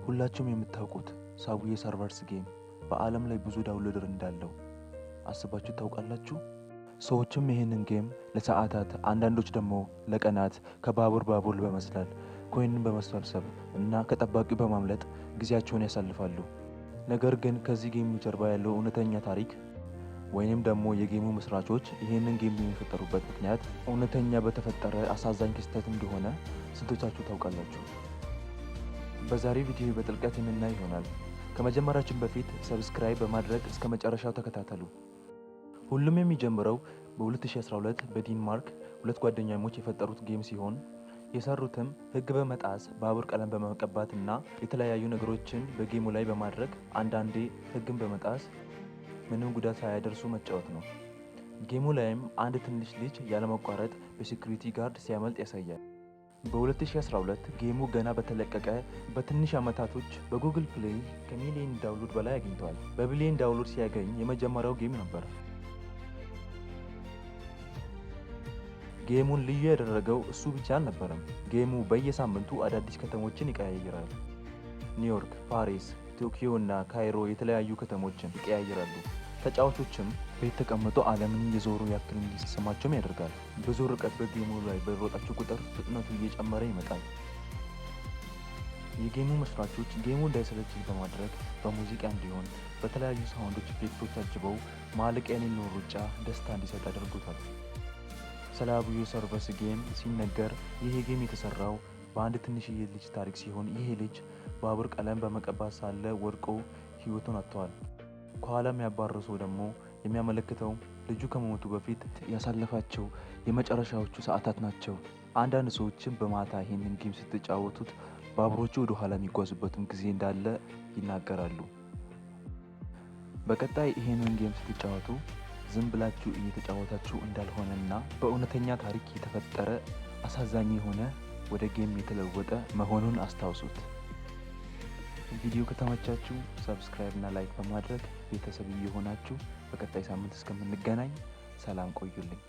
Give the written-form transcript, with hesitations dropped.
ሁላችሁም የምታውቁት Subway Surfers game በዓለም ላይ ብዙ downloader እንዳለው አስባችሁ ታውቃላችሁ? ሰዎችም ይህንን game ለሰዓታት፣ አንዳንዶች ደግሞ ለቀናት ከባቡር ባቡር በመዝለል፣ coin ን በመሰብሰብ እና ከጠባቂው በማምለጥ ጊዜያቸውን ያሳልፋሉ። ነገር ግን ከዚህ game ጀርባ ያለው እውነተኛ ታሪክ ወይንም ደግሞ የ game ኡ መስራቾች ይህንን game የሚፈጠሩበት ምክንያት እውነተኛ በተፈጠረ አሳዛኝ ክስተት እንደሆነ ስንቶቻችሁ ታውቃላችሁ? በዛሬ ቪዲዮ በጥልቀት የምናይ ይሆናል። ከመጀመራችን በፊት subscribe በማድረግ እስከ መጨረሻው ተከታተሉ። ሁሉም የሚጀምረው በ2012 በዴንማርክ ሁለት ጓደኛሞች የፈጠሩት game ሲሆን፣ የሰሩትም ሕግ በመጣስ፣ ባቡር ቀለም በመቀባት እና የተለያዩ ነገሮችን በ game ኡ ላይ በማድረግ፣ አንዳንዴ ሕግን በመጣስ ምንም ጉዳት ሳያደርሱ መጫወት ነው። Game ኡ ላይም አንድ ትንሽ ልጅ ያለማቋረጥ በ security guard ሲያመልጥ ያሳያል። በ2012 game ኡ ገና በተለቀቀ በትንሽ ዓመታቶች በ Google Play ከሚሊዮን download በላይ አግኝተዋል። በቢሊዮን download ሲያገኝ የመጀመሪያው game ነበር። Game ኡን ልዩ ያደረገው እሱ ብቻ አልነበረም። Game ኡ በየሳምንቱ አዳዲስ ከተሞችን ይቀያይራል። ኒውዮርክ፣ ፓሪስ፣ ቶኪዮ እና ካይሮ የተለያዩ ከተሞችን ይቀያይራሉ። ተጫዋቾችም ቤት ተቀምጦ ዓለምን እየዞሩ ያክል እንዲሰማቸውም ያደርጋል። ብዙ ርቀት በ game ኡ ላይ በሮጣችሁ ቁጥር ፍጥነቱ እየጨመረ ይመጣል። የ game ኡ መስራቾች game ኡ እንዳይሰለች በማድረግ በሙዚቃ እንዲሆን በተለያዩ sound ኦች effect ኦች አጅበው ማለቂያ የሌለውን ሩጫ ደስታ እንዲሰጥ አድርጎታል። ስለ Subway Surfers game ሲነገር ይህ game የተሰራው በአንድ ትንሽዬ ልጅ ታሪክ ሲሆን፣ ይሄ ልጅ ባቡር ቀለም በመቀባት ሳለ ወድቆ ህይወቱን አጥተዋል። ከኋላ የሚያባረው ሰው ደግሞ የሚያመለክተው ልጁ ከመሞቱ በፊት ያሳለፋቸው የመጨረሻዎቹ ሰዓታት ናቸው። አንዳንድ ሰዎችም በማታ ይህንን game ስትጫወቱት ባቡሮቹ ወደ ኋላ የሚጓዙበትም ጊዜ እንዳለ ይናገራሉ። በቀጣይ ይህንን game ስትጫወቱ ዝም ብላችሁ እየተጫወታችሁ እንዳልሆነና በእውነተኛ ታሪክ የተፈጠረ አሳዛኝ የሆነ ወደ game የተለወጠ መሆኑን አስታውሱት። ቪዲዮ ከተመቻችሁ subscribe እና like በማድረግ ቤተሰብ እየሆናችሁ በቀጣይ ሳምንት እስከምንገናኝ ሰላም ቆዩልኝ።